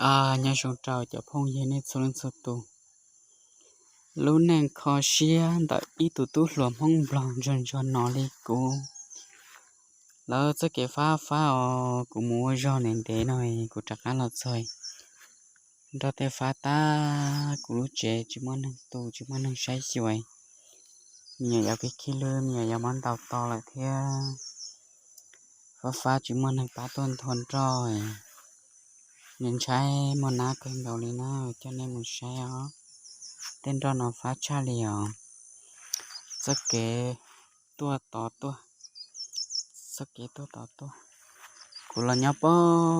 Nyob zoo rau cov phooj ywg nej txhua leej txhua tus. Lub neej kho siab ntawm ib tug tub hluas Hmoob Nplog ntsuag ntsuag no li kuv. Lawv txoj kev fab fab os, kuv mus ua zog ntev ntev no kuv rov qab los txog nrog tej fab tag kuv lub tsev tsis muaj neeg tu tsis muaj neeg saib xyuas. Me nyuam yaus khib khib hlwb, me nyuam yaus mob ntau to lawm thiab. Fab fab tsis muaj neeg pab tuaj nthua nroj. Nws ntshai muaj nab kawg nkaus li na, coj nej mus saib os. Tej nroj no fab tshaj li os. Txoj kev tuaj tod tuaj, txoj kev tuaj tod tuaj. Kuv los nyob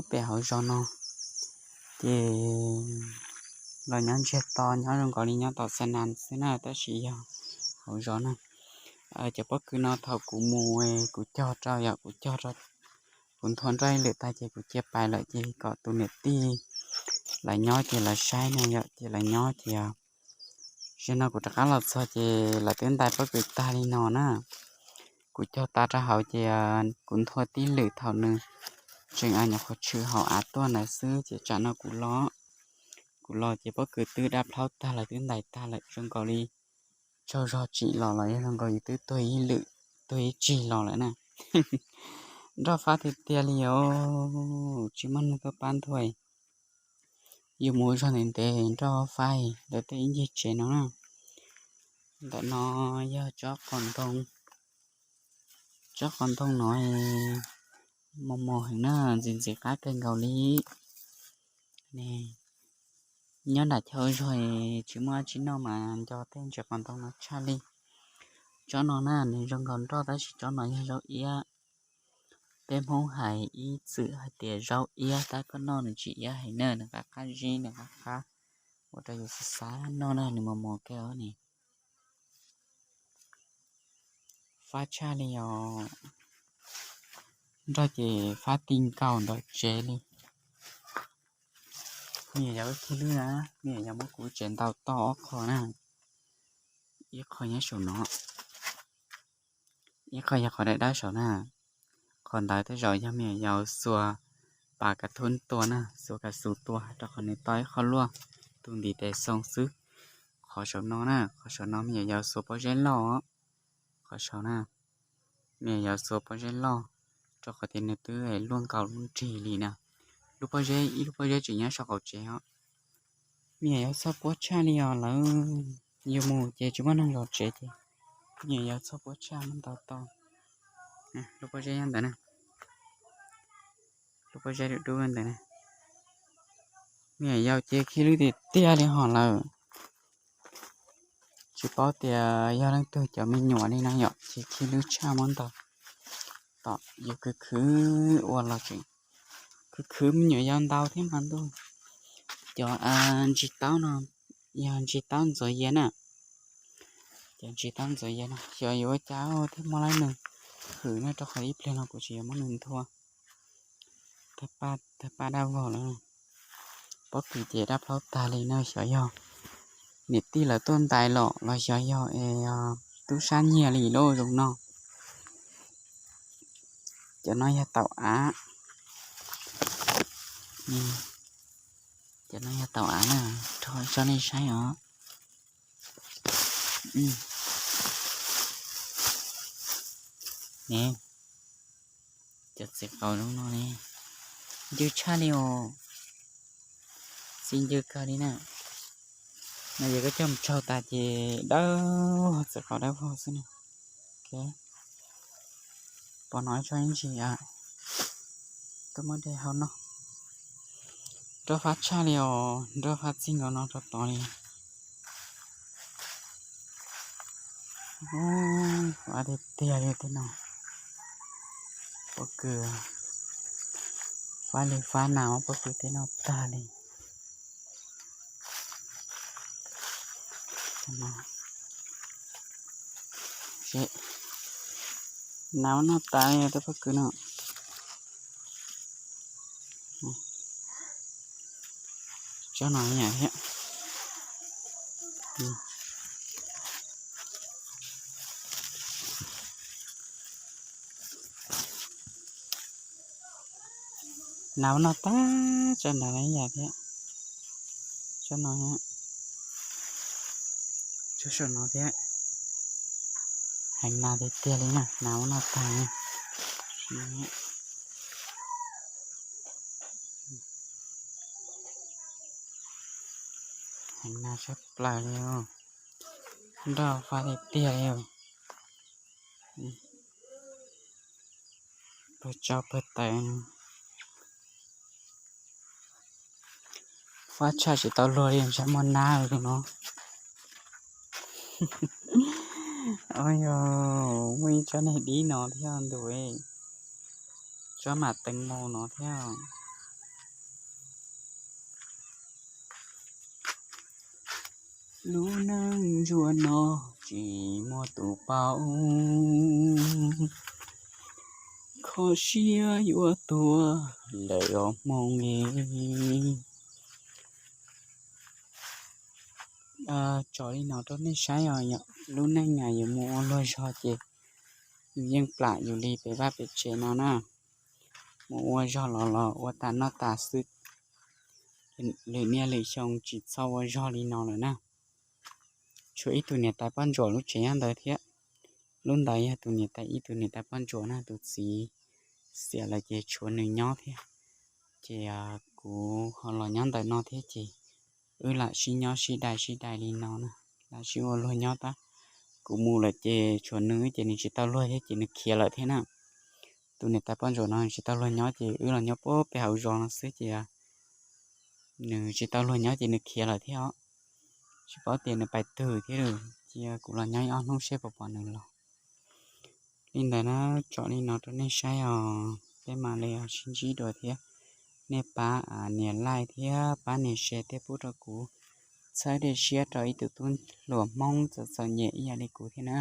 pem hauv zos no, ces los nyob ntsiag to, nyob zoo nkaus li nyob tom xa nas xwb na, tab sis yog hauv zos na. Cov pob kws no thaum kuv mus, kuv cog rau yom, kuv cog rau, kuv nthua nroj ib lwm tag ces kuv cia pais lawm ces kom tus niam tij lawv nyob ces lawv saib no yom, ces lawv nyob ces zaum no kuv rov qab los txog ces lawv twb ntais pob kws tag li no na. Kuv cog tas rau hauv ces kuv nthua tib lwm thaum nws tseem nyuam qhuav tshwm hauv av tuaj ntawd xwb ces tsam no kuv los, kuv los ces pob kws twb dab plhaub tag lawm, twb ntais tag lawm, zoo nkaus li tsaug zog tsim los los yog zoo nkaus yus twb tuag ib lwm, tuag ib tsig los lawm na. Nroj fab tiag tiag li os, tsis muaj neeg tuaj pab nthua. Yus mus zog ntev ntev nroj fab ntawm tej ib ncig tsev no na. Ntawm no yog tsob qos ntoo, tsob qos ntoo no mos mos heev na, ntxim ntxim qab kawg nkaus li. Nyob nram chaw zog tsis muaj dab tsi noj mas nco tej ntsis qos ntoo no tshaj li. Tsob no na nws zoo nkaus nroj tab sis tsob no yog zaub iab. Peb Hmoob hais ib txwm hais tias zaub iab tab koj noj nws tsis iab heev na, nws qab qab zib, nws qab qab ua rau yus xav xav noj na, nws mos mos kawg os ne. Fab tshaj li os. Nroj ces fab ti nkaus ntawm tsev li. Me nyuam yaus khib hlwb na, me nyuam yaus muab kuv tsev ntaus toj ob qho na. Ib qho nyob saum no, ib qho yog qhov daim dawb saud na. Qhov ntawd tej zaum yog me nyuam yaus xuas pas kav thub tua na, xuas kav xus tua rau qhov nws tau ib qho luaj tu ntiv tes xoo xwb. Qhov saum no na, qhov saum no me nyuam yaus xuas pob zeb loj. Qhov saud na, me nyuam yaus xuas pob zeb loj, rau qhov tias nws twb luaj nkaus lub nrig li na. Lub pob zeb, ib lub pob zeb tseem nyob saum qaum tsev os. Me nyuam yaus txhoj puab tshaj li os lawm. Yus mus ces tsis muaj neeg zov tsev ces me nyuam yaus txhoj puab tshaj muab ntaus tau. Lub pob zeb nyob ntawd na, lub pob zeb dub dub ntawd na. Me nyuam yaus ces khib hlwb tiag tiag li hos lawm. Tsis paub tias yog leej twg cov me nyuam li no yom, ces khib hlwb tshaj muab ntaus tom. Yus khwv khwv ua los tseem khwv khwv me nyuam yaus ntaus thiab mas ntuj. Cov ntsis taub no yog ntsis taub ntxuav yias na. Cov ntsis taub ntxuav yias no xyov yuav ua cas thiaj muaj leej nws hwm na, rau qhov ib pliag no kuv tsis yuav muab nws nthua. Tawg paj dab vog lawm. Pob kws ces dab plaub tag li no, xyov yog niam tij lawv tuaj ntais los los xyov yog es tub sab nyiag li lauj zoo no. Cov no yog taum av. Cov no yog taum av na, rho tso nej saib os. Ne, cov txiv qaub zoo no ne, ncw tshaj li os. Txiv ncw kawg li na. No yog koj coj mus tsau tas ces dawb, txiv qaub dawb vog xwb na. Pom no tso ib ntsis, tuaj muab de hau noj. Nroj fab tshaj li os, nroj fab txij nkaus no rau tod li. Fab tiag tiag li tej no. Pob kws, fab li fab na, muab pob kws tej no tag li. Nas muab noj tas li tej pob kws no. Tsob no yam thiab. Nas muab noj tas, tsob ntawd yam thiab. Cov no, cov saum no thiab. Heev nas tiag tiag li na, nas ua noj tag. Heev nas tshaj plaws li, nroj fab tiag tiag li. Pawg tsau pawg tawv, fab tshaj tsis tau luag li, ntshe muaj nab li no. Yog muaj ib tsob niag dib no thiab ntu, tsob mam teev mus no thiab. Lub neej ntsuab no tsis muaj tus paub, kho siab yuav tuag lawm os hmoob li. Tso li no rau nej saib os, lub neej yus mus ua luag zog ces yus yeej plam yus li pem vaj pem tsev no na. Mus ua zog los los ua tas noj tas xwb, lwm niaj lwm xyoo tsis txhob ua zog li no lawm na. Tshuav ib tug niam tais poj ntsuam lub tsev nyob ntawd thiab. Lub ntawd yog tus niam tais, ib tug niam tais poj ntsuam na, tus txiv xiam lawm ces tshuav nws nyob thiab. Ces kuv ho los nyob ntawm no thiab ces wb lam sib nyob sib dai sib dai li no na, lam sib ua luag nyob tab. Kuv mus lawm ces tshuav nws ces nws tsis tau luag thiab ces nws khiav lawm thiab na. Tus niam tais poj ntsuam no nws tsis tau luag nyob ces wb los nyob puag pem hauv zos no xwb ces nws tsis tau luag nyob ces nws khiav lawm thiab os. Tsis paub tias nws pais twg thiab lawm, cia kuv los nyob ib ob hnub seb puas pom nws los. Li ntawd na, tso li no rau nej saib os, peb mam li sib ntsib dua thiab. Nej pab nias like thiab pab nias share thiab pub rau kuv txhawb dej siab rau ib tug tub hluas Hmoob txom txom nyem ib yam li kuv thiab na.